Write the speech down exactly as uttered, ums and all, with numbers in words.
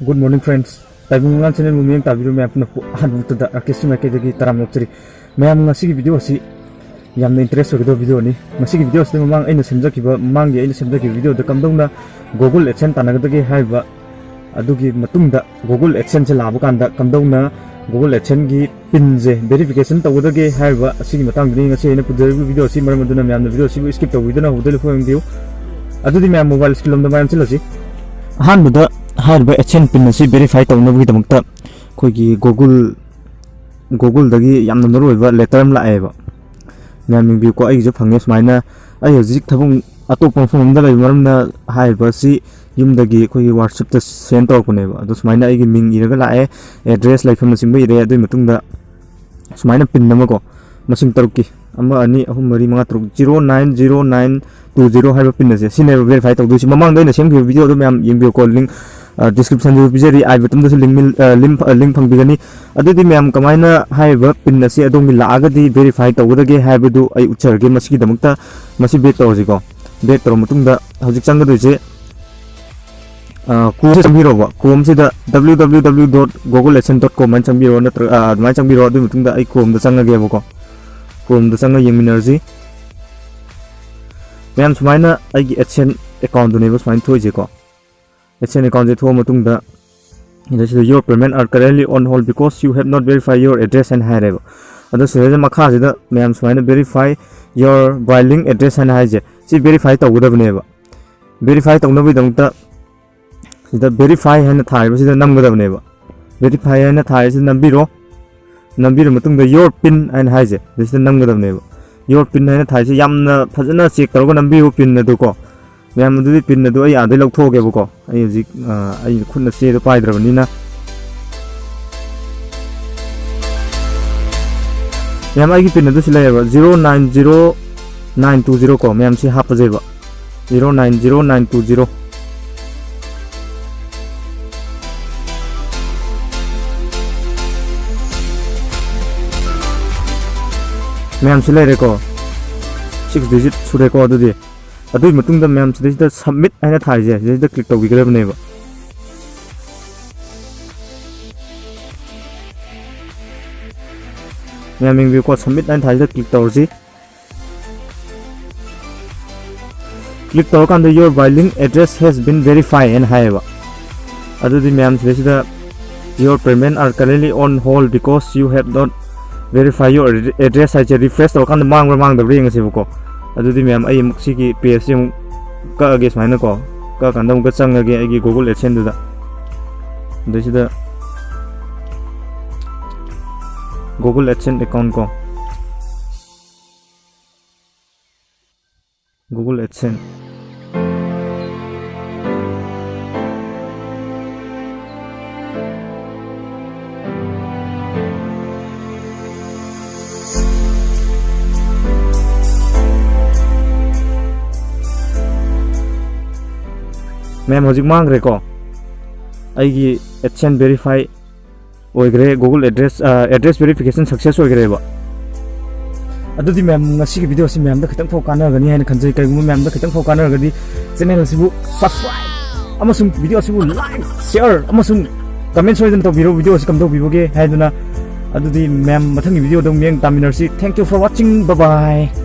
Good morning friends. ꯇꯥꯏꯕꯪ ꯃꯉꯥꯜ channelꯕꯨ ꯃꯤꯠꯌꯦꯡ ꯇꯥꯕꯤꯔꯤꯕ ꯃꯌꯥꯝ ꯄꯨꯝꯅꯃꯛꯄꯨ ꯑꯍꯥꯟꯕꯃꯛꯇꯗ ꯔꯥꯀꯦꯁꯀꯤ ꯃꯥꯏꯀꯩꯗꯒꯤ ꯇꯔꯥꯝꯅ ꯑꯣꯛꯆꯔꯤ꯫ ꯃꯌꯥꯝ, ꯉꯁꯤꯒꯤ video ꯑꯁꯤ ꯌꯥꯝꯅ interest ꯑꯣꯏꯒꯗꯕ videoꯅꯤ꯫ ꯃꯁꯤꯒꯤ video ꯑꯁꯤꯗ ꯃꯃꯥꯡ ꯑꯩꯅ ꯁꯦꯝꯖꯈꯤꯕ, ꯃꯃꯥꯡꯒꯤ ꯑꯩꯅ ꯁꯦꯝꯖꯈꯤꯕ videoꯗ ꯀꯝꯗꯧꯅ Google AdSense ꯇꯥꯟꯅꯒꯗꯒꯦ ꯍꯥꯏꯔꯤꯕ ꯑꯗꯨꯒꯤ ꯃꯇꯨꯡꯗ Google AdSenseꯁꯦ ꯂꯥꯛꯄ ꯀꯥꯟꯗ ꯀꯝꯗꯧꯅ Google AdSenseꯒꯤ pinꯁꯦ verification ꯇꯧꯒꯗꯒꯦ ꯍꯥꯏꯔꯤꯕ ꯑꯁꯤꯒꯤ ꯃꯇꯥꯡꯗꯅꯤ ꯉꯁꯤ ꯑꯩꯅ ꯄꯨꯖꯔꯤꯕ video ꯑꯁꯤ꯫ ꯃꯔꯝ ꯑꯗꯨꯅ ꯃꯌꯥꯝꯅ video ꯑꯁꯤꯕꯨ skip ꯇꯧꯕꯤꯗꯨꯅ ꯍꯧꯕꯗ ꯂꯣꯏꯐꯥꯎ ꯌꯦꯡꯕꯤꯌꯨ꯫ ꯑꯗꯨꯗꯤ ꯃꯌꯥꯝ mobile screen ꯂꯣꯝꯗ ꯃꯥꯏ ꯑꯣꯟꯁꯤꯜꯂꯁꯤ꯫ ꯑꯍꯥꯟꯕꯗ ꯍꯥꯏꯔꯤꯕ AdSense pin ꯑꯁꯤ verify ꯇꯧꯅꯕꯒꯤꯗꯃꯛꯇ ꯑꯩꯈꯣꯏꯒꯤ Google, Googleꯗꯒꯤ ꯌꯥꯝꯅ ꯃꯔꯨꯑꯣꯏꯕ letter ꯑꯃ ꯂꯥꯛꯑꯦꯕ꯫ ꯃꯌꯥꯝ ꯌꯦꯡꯕꯤꯌꯨꯀꯣ, ꯑꯩꯒꯤꯁꯨ ꯐꯪꯉꯦ ꯁꯨꯃꯥꯏꯅ꯫ ꯑꯩ ꯍꯧꯖꯤꯛ ꯊꯕꯛ ꯑꯇꯣꯞꯄ ꯃꯐꯝ ꯑꯃꯗ ꯂꯩꯕ ꯃꯔꯝꯅ ꯍꯥꯏꯔꯤꯕ ꯑꯁꯤ ꯌꯨꯝꯗꯒꯤ ꯑꯩꯈꯣꯏꯒꯤ WhatsAppꯇ send ꯇꯧꯔꯛꯄꯅꯦꯕ꯫ ꯑꯗꯣ ꯁꯨꯃꯥꯏꯅ ꯑꯩꯒꯤ ꯃꯤꯡ ꯏꯔꯒ ꯂꯥꯛꯑꯦ, address, ꯂꯩꯐꯝꯅꯆꯤꯡꯕ ꯏꯔꯦ꯫ ꯑꯗꯨꯒꯤ ꯃꯇꯨꯡꯗ ꯁꯨꯃꯥꯏꯅ pin ꯑꯃꯀꯣ, ꯃꯁꯤꯡ ꯇꯔꯨꯛꯀꯤ, ꯑꯃ, ꯑꯅꯤ, ꯑꯍꯨꯝ, ꯃꯔꯤ, ꯃꯉꯥ, ꯇꯔꯨꯛ, zero nine zero nine two zero ꯍꯥꯏꯕ pin ꯑꯁꯦ, ꯁꯤꯅꯦꯕ verify ꯇꯧꯗꯣꯏꯁꯤ꯫ ꯃꯃꯥꯡꯗ ꯑꯩꯅ ꯁꯦꯝꯈꯤꯕ videoꯗꯣ ꯃꯌꯥꯝ ꯌꯦꯡꯕꯤꯌꯨꯀꯣ, link, ꯑ, descriptionꯗꯁꯨ ꯄꯤꯖꯔꯤ, I buttonꯗꯁꯨ link ꯃꯤꯜ-, ꯑ, link, ꯑ, link ꯐꯪꯕꯤꯒꯅꯤ꯫ ꯑꯗꯨꯗꯤ ꯃꯌꯥꯝ, ꯀꯃꯥꯏꯅ ꯍꯥꯏꯔꯤꯕ pin ꯑꯁꯤ ꯑꯗꯣꯝꯒꯤ ꯂꯥꯛꯑꯒꯗꯤ verify ꯇꯧꯒꯗꯒꯦ ꯍꯥꯏꯕꯗꯨ ꯑꯩ ꯎꯠꯆꯔꯒꯦ꯫ ꯃꯁꯤꯒꯤꯗꯃꯛꯇ ꯃꯁꯤ back ꯇꯧꯔꯁꯤꯀꯣ꯫ Back ꯇꯧꯔ ꯃꯇꯨꯡꯗ ꯍꯧꯖꯤꯛ ꯆꯪꯒꯗꯣꯏꯁꯦ, ꯑ, Chromeꯁꯤꯗ ꯆꯪꯕꯤꯔꯣꯕ꯫ Chromeꯁꯤꯗ www.googleadsense.com ꯍꯥꯏꯅ ꯆꯪꯕꯤꯔꯣ, ꯅꯠꯇ꯭ꯔꯒ, ꯑ, ꯑꯗꯨꯃꯥꯏꯅ ꯆꯪꯕꯤꯔꯣ꯫ ꯑꯗꯨꯒꯤ ꯃꯇꯨꯡꯗ ꯑꯩ Chromeꯗ ꯆꯪꯉꯒꯦꯕꯀꯣ꯫ Chromeꯗ ꯆꯪꯉ ꯌꯦꯡꯃꯤꯟꯅꯔꯁꯤ꯫ ꯃꯌꯥꯝ, ꯁꯨꯃꯥꯏꯅ ꯑꯩꯒꯤ AdSense accountꯗꯨꯅꯦꯕ ꯁꯨꯃꯥꯏꯅ ꯊꯣꯛꯏꯁꯦꯀꯣ꯫ AdSense accountꯁꯦ ꯊꯣꯛꯑ ꯃꯇꯨꯡꯗ, ꯁꯤꯗ, "Your payment are currently on hold because you have not verified your address" ꯍꯥꯏꯅ ꯍꯥꯏꯔꯦꯕ꯫ ꯑꯗꯣ ꯁꯤꯗꯩꯗ ꯃꯈꯥꯁꯤꯗ ꯃꯌꯥꯝ ꯁꯨꯃꯥꯏꯅ "Verify your billing address" ꯍꯥꯏꯅ ꯍꯥꯏꯁꯦ, ꯁꯤ verify ꯇꯧꯒꯗꯕꯅꯦꯕ꯫ Verify ꯇꯧꯅꯕꯒꯤꯗꯃꯛꯇ ꯁꯤꯗ verify ꯍꯥꯏꯅ ꯊꯥꯔꯤꯕꯁꯤꯗ ꯅꯝꯒꯗꯕꯅꯦꯕ꯫ Verify ꯍꯥꯏꯅ ꯊꯥꯔꯤꯁꯤꯗ ꯅꯝꯕꯤꯔꯣ꯫ ꯅꯝꯕꯤꯔ ꯃꯇꯨꯡꯗ "Your pin" ꯍꯥꯏꯅ ꯍꯥꯏꯁꯦ, ꯁꯤꯗ ꯅꯝꯒꯗꯕꯅꯦꯕ꯫ "Your pin" ꯍꯥꯏꯅ ꯊꯥꯔꯤꯁꯦ ꯌꯥꯝꯅ ꯐꯖꯅ check ꯇꯧꯔꯒ ꯅꯝꯕꯤꯌꯨ pin ꯑꯗꯨꯀꯣ꯫ ꯃꯌꯥꯝ, ꯑꯗꯨꯗꯤ pin ꯑꯗꯨ ꯑꯩ ꯑꯥꯗꯩ ꯂꯧꯊꯣꯛꯑꯒꯦꯕꯀꯣ꯫ ꯑꯩ ꯍꯧꯖꯤꯛ, ꯑ, ꯑꯩ ꯈꯨꯠꯅ ꯆꯦꯗꯣ ꯄꯥꯏꯗ꯭ꯔꯕꯅꯤꯅ꯫ ꯃꯌꯥꯝ, ꯑꯩꯒꯤ pin ꯑꯗꯨ ꯁꯤ ꯂꯩꯔꯦꯕ, zero nine zero nine two zero ꯀꯣ꯫ ꯃꯌꯥꯝ, ꯁꯤ ꯍꯥꯞꯄꯁꯦꯕ, zero nine zero nine two zero꯫ ꯃꯌꯥꯝ, ꯁꯤ ꯂꯩꯔꯦꯀꯣ, six digit ꯁꯨꯔꯦꯀꯣ꯫ ꯑꯗꯨꯗꯤ ꯑꯗꯨꯒꯤ ꯃꯇꯨꯡꯗ ꯃꯌꯥꯝ, ꯁꯤꯗꯩꯁꯤꯗ "Submit" ꯍꯥꯏꯅ ꯊꯥꯔꯤꯁꯦ, ꯁꯤꯗꯩꯁꯤꯗ click ꯇꯧꯕꯤꯒꯗꯕꯅꯦꯕ꯫ ꯃꯌꯥꯝ ꯌꯦꯡꯕꯤꯌꯨꯀꯣ, submit ꯍꯥꯏꯅ ꯊꯥꯁꯤꯗ click ꯇꯧꯔꯁꯤ꯫ Click ꯇꯧꯔꯀꯥꯟꯗ your billing address has been verified ꯍꯥꯏꯅ ꯍꯥꯏꯌꯦꯕ꯫ ꯑꯗꯨꯗꯤ ꯃꯌꯥꯝ ꯁꯤꯗꯩꯁꯤꯗ your payment are currently on hold because you have not verified your address ꯍꯥꯏꯁꯦ refresh ꯇꯧꯔꯀꯥꯟꯗ ꯃꯥꯡꯕ꯭ꯔꯥ ꯃꯥꯡꯗꯕ꯭ꯔꯥ ꯌꯦꯡꯉꯁꯦꯕꯀꯣ꯫ ꯑꯗꯨꯗꯤ ꯃꯌꯥꯝ ꯑꯩ ꯑꯃꯨꯛ ꯁꯤꯒꯤ pageꯁꯦ ꯑꯃꯨꯛ ꯀꯛꯑꯒꯦ ꯁꯨꯃꯥꯏꯅꯀꯣ꯫ ꯀꯛꯑꯀꯥꯟꯗ ꯑꯃꯨꯛꯀ ꯆꯪꯉꯒꯦ ꯑꯩꯒꯤ Google AdSenseꯗꯨꯗ꯫ ꯑꯗꯩꯁꯤꯗ Google AdSense account ꯀꯣ꯫ Google AdSense꯫ ꯃꯦꯝ, ꯍꯧꯖꯤꯛ ꯃꯥꯡꯈ꯭ꯔꯦꯀꯣ꯫ ꯑꯩꯒꯤ AdSense verify ꯑꯣꯏꯈ꯭ꯔꯦ, Google address, ꯑ, address verification success ꯑꯣꯏꯈ꯭ꯔꯦꯕ꯫ ꯑꯗꯨꯗꯤ ꯃꯌꯥꯝ, ꯉꯁꯤꯒꯤ video ꯑꯁꯤ ꯃꯌꯥꯝꯗ ꯈꯤꯇꯪ ꯐꯥꯎ ꯀꯥꯟꯅꯒꯅꯤ ꯍꯥꯏꯅ ꯈꯟꯖꯩ꯫ ꯀꯔꯤꯒꯨꯝꯕ ꯃꯌꯥꯝꯗ ꯈꯤꯇꯪ ꯐꯥꯎ ꯀꯥꯟꯅꯔꯒꯗꯤ channel ꯑꯁꯤꯕꯨ subscribe ꯑꯃꯁꯨꯡ video ꯑꯁꯤꯕꯨ like, share ꯑꯃꯁꯨꯡ comment ꯁꯣꯏꯗꯅ ꯇꯧꯕꯤꯔꯣ, video ꯑꯁꯤ ꯀꯝꯗꯧꯕꯤꯕꯒꯦ ꯍꯥꯏꯗꯅ꯫ ꯑꯗꯨꯗꯤ ꯃꯌꯥꯝ, ꯃꯊꯪꯒꯤ videoꯗ ꯑꯃꯨꯛ ꯃꯤꯠꯌꯦꯡ ꯇꯥꯃꯤꯟꯅꯔꯁꯤ꯫ Thank you for watching. Bye bye.